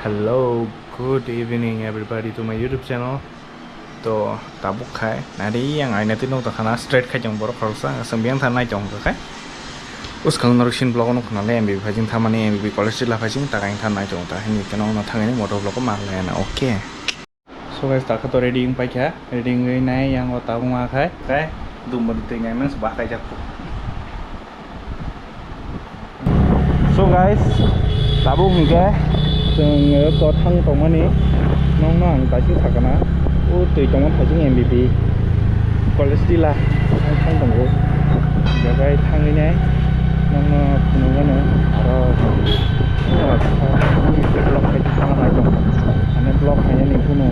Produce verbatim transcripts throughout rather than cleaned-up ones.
Hello, good evening everybody to my YouTube channel. To tabuk khai nari yang aina twi nok khana straight khai tong borok khoroksa, aswng biyang tha nai tong kha khai. Uskang norok sin vlog no khana le M B B phai jing thamani M B B college la phai jing ta kain tha nai tong ta hini keno no thangani motor vlog ma le na, okay. So guys, takha to ready wng paikha, ready wngwi nai yang o tabuk ma khai. Kai, dumbo twi nai mans ba kai jak. So guys, tabuk hwnkhe chwng to thang tongmani nokno ang kaisa sakana. O twi tongma phaising M B B college tila ang thang tongo. Hwnkhe thangwi nai nokno phunukgano aro vlog khai thangna nai tong. Ani vlog khainani phunu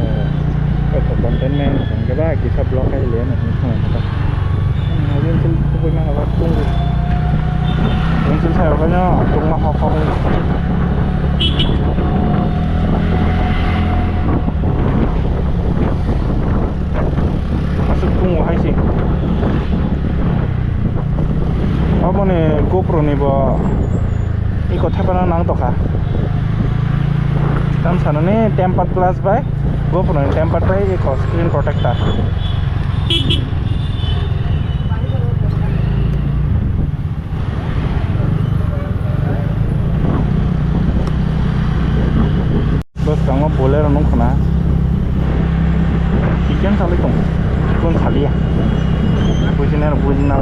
eko content man hwnkhe ba kisa vlog khai le nokni phunukgano. Pencil kubui mano ba tung. Pencil sayo kanya tungma hok hok. Aswk tungo hai se. Aboni GoPro ni bo iko thepana nang tokha. Tam sanani tempered glass bai GoPro ni tempered bai iko screen protector. Bwskango Bolero nung khna. Chicken salai tong. Chicken salia. Bujina, bujina.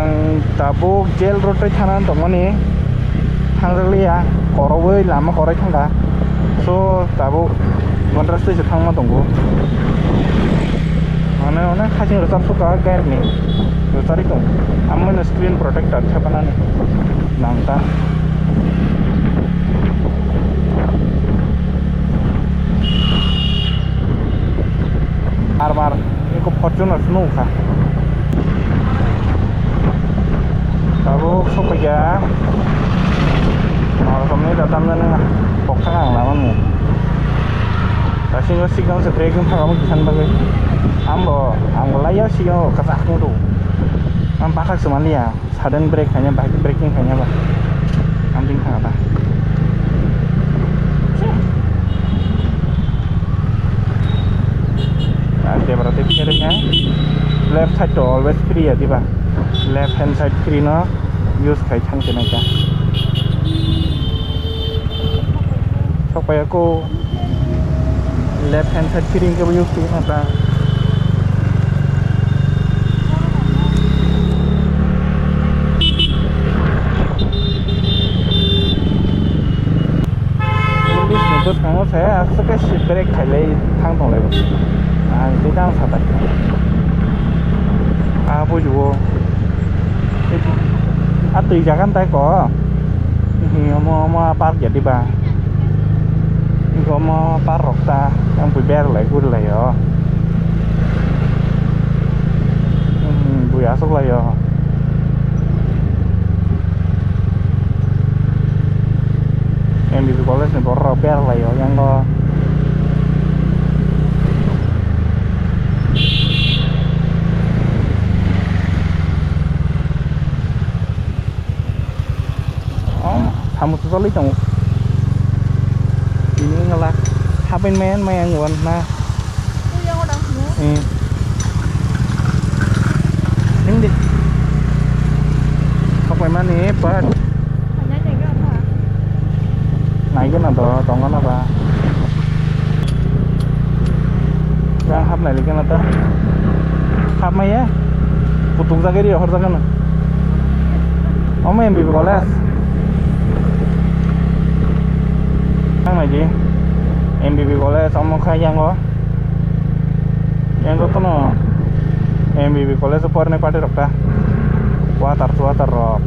Ang tabuk jail road bai thana tongmani. Thangjakliya. Koroboi lama korai thangkha. So tabuk Gondra stage thangma tongo. Mane onek haching rwchap sukha gate ni. Rwchari tong. Amno screen protector thepanani. Nangta. Armar, eko Fortuner se nukha. Tabuk sokphaikha. Norokni da tamjani bokthang ang lama nung. Dasingo sigang se break wng thangma kisan bagwi. Ambo, ambo laiya sigang kasak nung do. Am bakhak se manliya. Sudden brake khaina ba, braking khaina ba. Amting kha ba. Ang debra tei khe rwkha. Left side to always free ya diba. Left hand side free no use khai thang se naikha. Sok paya ko. Left hand side kiring ke use khe ta. Police ni bwskango se aswk khe seat brake khailai thang tonglai bo. Ang tei tang satai. Ah, bujigo. Ah, twi jagan tai ko. Omo, omo park ya diba. Omo park rok ta, ang bui ber lai guri lai o. Hmm, bui aswk lai o. M B B college ni borok rok ber lai o yang o. Oh, samung choli tongo. Ini ngala. Hapen mayan mayang wan na. Hmm. Hindi. Kapai mani pat. Naigena do, tongana ba. Yang hapnai likena ta. Hapmaya. Kutuk jagai ri hor jagana. Omo M B B college. Ang naidi. M B B college omo khai yango. Yang jotono M B B college o porinai party rok ta. Water, water rok.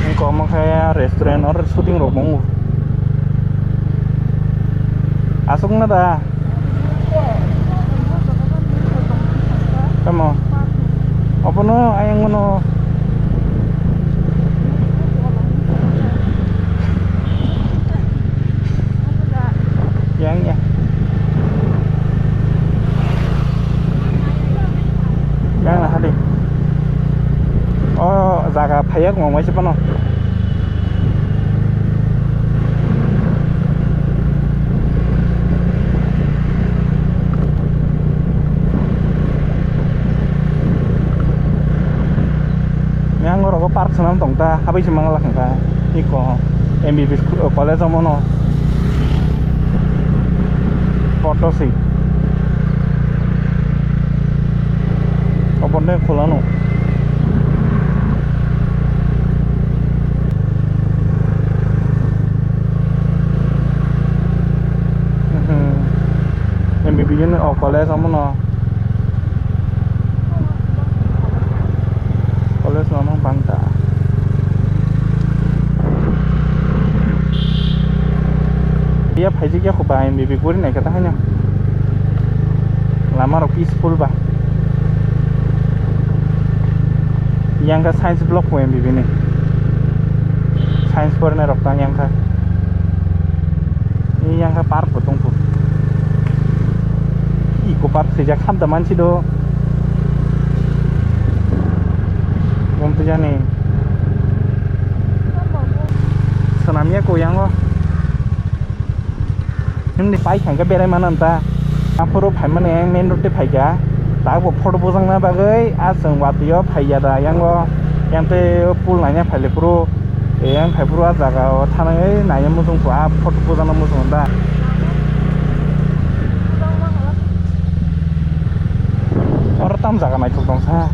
Wngkha omo khe restaurant or shooting rok tongo. Aswk wngna da? Tamo? Obono ayang mano. Yang ya. Phaiya kong waisa phano. Yang oro park swnam tong ta, habai se mangla khang kha. Iko M B B school, college omo no. Photo si. Obo ne khulano. Mhm. M B B ni o college omo no. College no bang ta. Iya phaijak ya kho ba M B B guri nai kha ta haino. Lama rok peaceful ba. Yang kha science block ko M B B ni. Science pornai rok tang yang kha. Yang kha park bo tong kho. Eco park swijak ham ta mansi do. Bom to jani. Swnam ya ko yang o. Himni pai thangkhe berai mano ta. Aphuru phaimani ang main road tei phaikha. Tabuk photo bujangna bagwi a chwng watwi o phaiya da, yang o, yang tei pool naina phaile phuru, yang phai phuru a jaga o thanai naina muchung kho, a photo bujangna muchung da. Oro tam jaga naithok tong sa.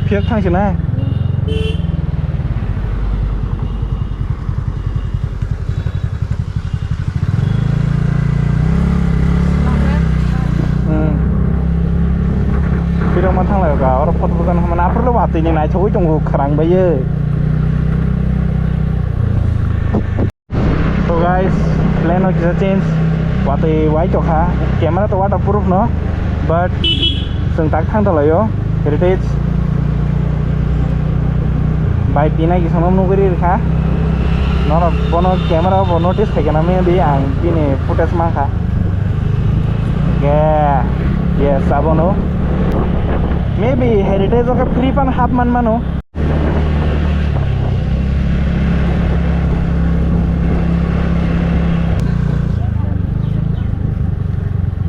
Phiyok thang sinai. Hmm. Phirok ma thanglai ka, oro photo bukan hamana, apor lo watwi ni naithogwi tongo, kharang bai ye. So guys, plan o kisa change. Watwi wai tokha. Camera to waterproof no, but chwng tak thang tonglaio. Heritage bai pina kisa no nugwi rikha. Norok bono camera bo notice khaikha na, maybe ang bini footage mankha. Yeah, yes, abono. Maybe Heritage o khe free pan hap man mano.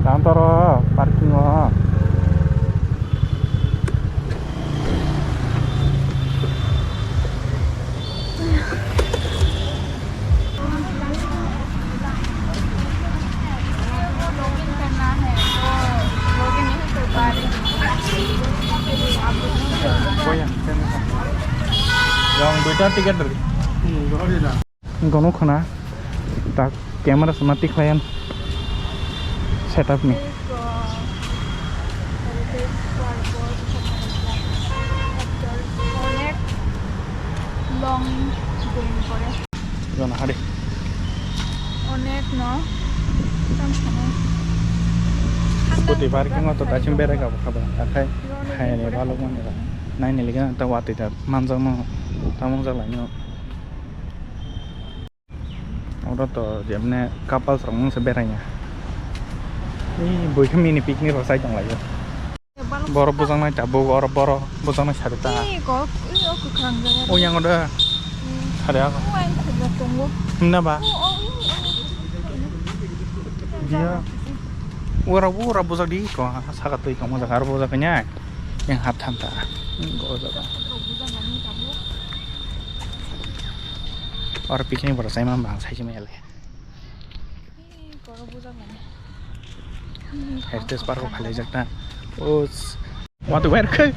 Tang toro parking o. Yang duita tiket dari. Gono khana tak camera sama tikhlayan setup ni. Long going for it. Jona hari. Onek no. Tam sana. Scooty parking o to tachim berai ka bokha ba. Akhai hai ne balok mani ba. Nai ne liga ta watwi ta manjak no. Tamung jak lai no. Oro to jemne couples rok mungsa berai ya. Ni boi khe mini picnic rok sai tong lai o. Borok bujaknai tabuk, oro borok bujaknai sari ta. Ih, kok, ih, o kwkhwrang jaga. O yang oda. Hmm. Sari ako. O ang khubok tongo. Himna ba? O, o, ih, o. Dia. Ora, ora bujak di ko, saka twi tongma jaga aro bujak nya. Yang hat tham ta. Hmm, go jaga. Oro picnic borok sai man bang sai se mele. Heritage Park o phailaijak ta. O s-, what the wear khe?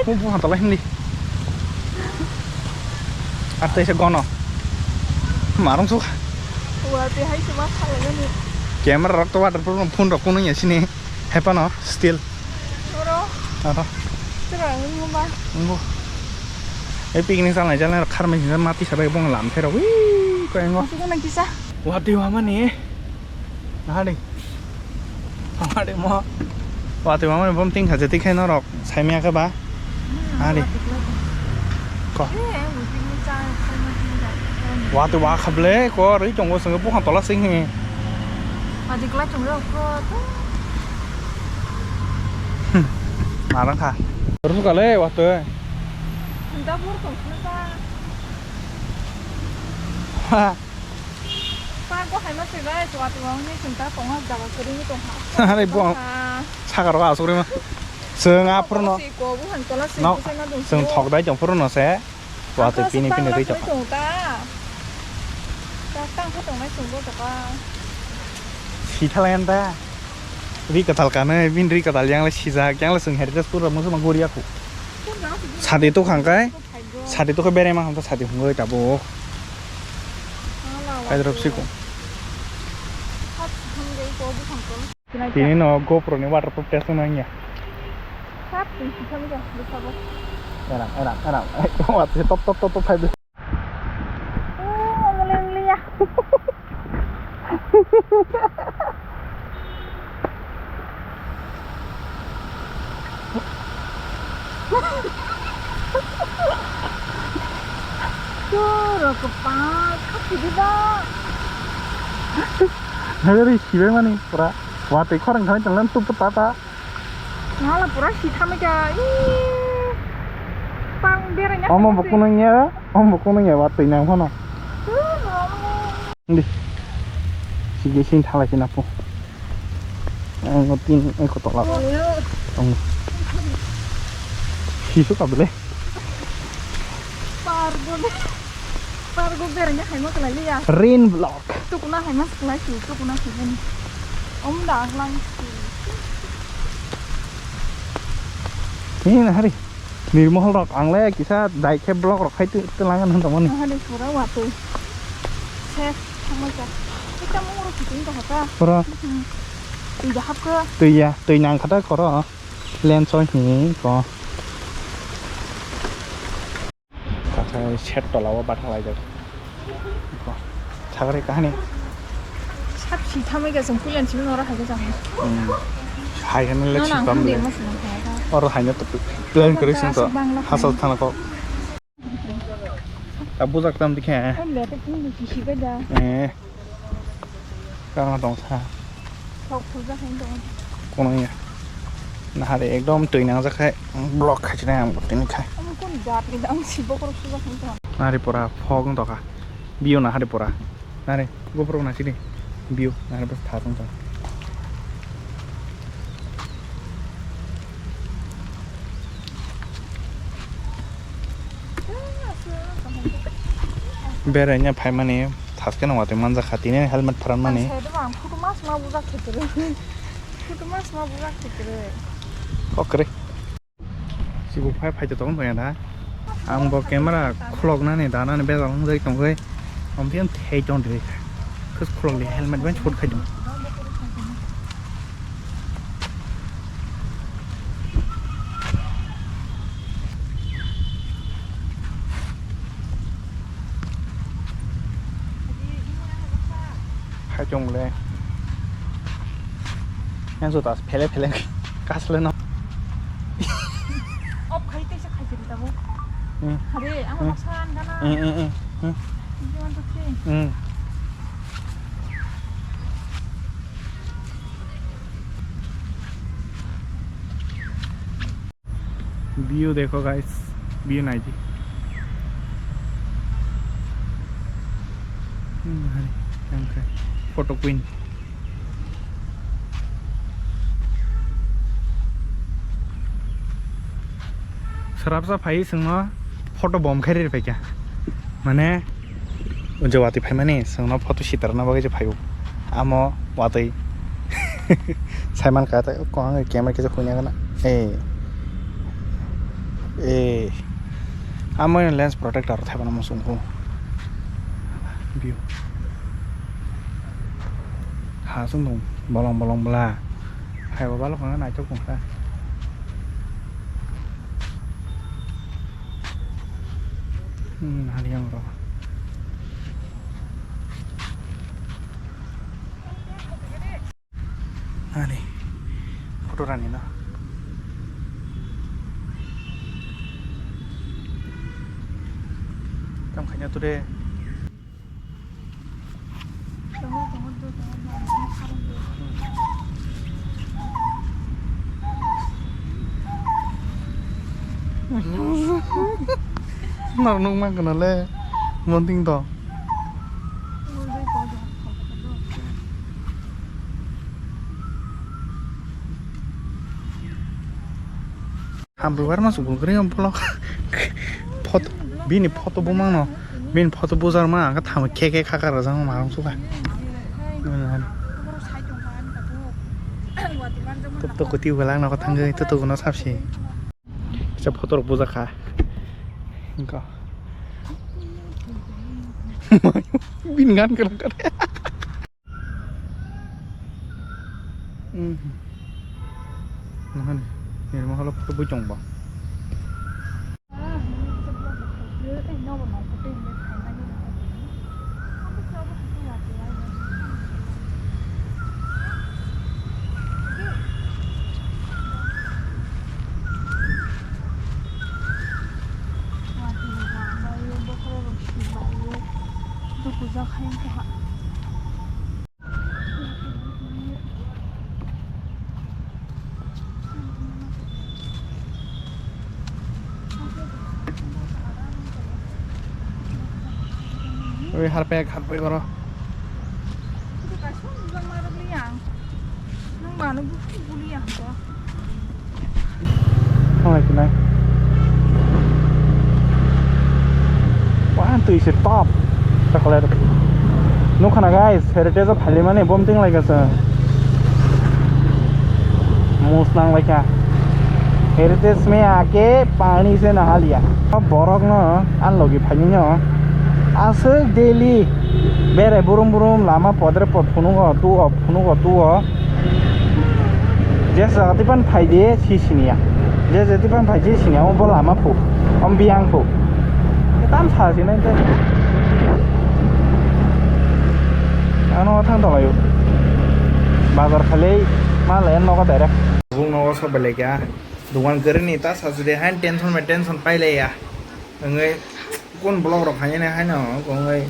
Buphang tola hindi. Ar tei se gono. Marung su. Wa te hai se ma khala gani. Camera rok to waterproof phone rok kuno ya sini. Hepano still. Oro. Oro. Sira ngungo ba. Ngungo. E picnic salnai jalnai rok kharmai sinsa mati sabai bong lam phero. Wii, ko engo. Mati ko nang kisa. Wati wamani. Nahadi. Wati wamani. Wati wamani bom ting khaje tikhai norok. Saimya khe ba. Hmm, nahadi. Wati ko. Ko. Eh, wati ni cha, cha, cha, cha. Wati wa khable ko roi tongo senge bukhang tola sing he. Adi klai chungrok ko to. Marang kha. Terus kale waktu. Anda bor tong sini sa. Ha. Par ko hai ma se guys, waktu wang ni chunta tong ha jaga kering tong ha. Hari buang. Sakar ka asuk rima. Seng apur no. Si ko bu han tola si. No. Seng thok dai jong pur no se. Watwi pini pini ri chapa. Sithala yan ta. Ri katal kanwi, bini ri katal yang le sijak, yang le swng heritage tour rok muchung ma gori ya khu. Sadi to khang kai. Sadi to khe berai ma ham ta sadi hungoi ta bo. Kai drop si ko. Tini no GoPro ni waterproof test wngna wngya. Sap, tini sitham ja, bwsabo. Erang, erang, erang. Wa, top, top, top, top, five. Oh, ang leng liya. Choro kwpal, khapidi ba. Nagari sibai mani pura. Watwi khorang thangwi tonglang tup ta ta. Nala pura si thamai ka. Ih. Pang berai na. Omo buku nang ya, omo buku nang ya, watwi nang phano. Choro. Di. Sige sing thalai sina po. Ang tin ang ko tola. Tong. Hisu ka bele. Pargo le. Pargo bernya hai ma kala liya. Rain vlog. Tukuna hai ma kala si tukuna si ni. Om da lang si. Ni na hari. Nirmohol rok ang le kisa dai khe vlog rok khai te langan hwn tongmani. Ahani pura watwi. Se thamai ka. Kita mung rok kiting ka haka. Pura. Twi da hap ka. Twi ya, twi nang khata koro. Len soi hi ko. Kathai set tola o bathang lai jak. Sagri kahani. Sap si thamai ka song kulian simi nora hai ka jang. Hmm. Hai kan le si pam le. Oro hai na to plan kri sing to. Hasal thana ko. Ta bujak tam dikhe. Om le te pun si si ka da. Eh. Kang tong sa. Thok thujak hai tong. Kono ya. Nahari ekdom twi nangjak hai block khai chinai ang tini khai. Ang kun jat ni ang si bokor sujak hai tong. Nari pora phok wng tokha. View nahari pora. Nari GoPro na chini. View nahari bus tha tong tong. Berainya phaimani thaskeno watwi manjakha tini helmet pharanmani. Ang sai dobo ang photo mas ma bujak khe kwrwi. Photo mas ma bujak khe kwrwi. Kok kwrwi. Sibo phai phai tong tong ya da. Ang bo camera khuloknani danani bejal wngjak tongwi. Omphi ang thei tong de. Khus khulok de helmet bai chhut khai tong. Hai chong le. Yang juta phele phele kasle no. Off khai te se khai te tabo. Hmm. Hare, ang Hmm. Baksa an gana. Hmm, hmm, hmm, hmm. One, two, three. Hmm. View dekho guys, view naidi. Hmm, hai, yang khe photo queen. Srapsa phai songno photo bom khai ri phaikha. Mane O je watwi phaimani, chwngno photo sitarna bagwi se phaio. Amo watwi. Saiman kha tei, ko ang camera kisa huina gana. Eh. Eh. Amo lens protector thaiba no muchung kho. View. Ha sung dong, bolong bolong bwla. Hai bo balok kha naithok tong kha. Hmm, hari yang ro. Ani photo rani no. Tam khaina ture. Nor nuk mang kana le monting to. Hambai bar ma sukul kri ang polo. Photo, bini photo bumang no, bini photo bujar ma ang kha thang khe khe kha kha rajang ma ang suka. Tup to kuti ugalang no thang khe to to no sapsi. Kisa photo rok bujak kha. Wngkha. Bini gan kwrwng kwrwng. Mhm. Nahani, nirma holo photo bui chongba. Ui, harpek, harpek oro. Nang mano bukti buli ang ko. Thang lai sinai. Wah, twi se top. Chocolate. Nukha na guys, Heritage o phalimani bom ting lai kasa. Mus nang lai kha. Heritage me aake pani se naha liya. Borok no an logi phai no. Aswk daily berai burum burum lama podre pod phunugo tuo phunugo tuo. Je jaga tipan phai de si siniya. Je je tipan phai je siniya omo bo lama phu. Om biyang phu. Tam sa sinai te. Ano thang tong layo. Bazar khalei ma lai nogo direct. Bung nogo sok belai kha. Dukan kwrwini ta sa sude hain tension bai tension pai lai ya. Wngwi kun block rok haino haino wngwi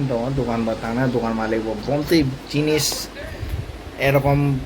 tongo dukan bo tangna dukan malik bo bomtwi jinis erokom.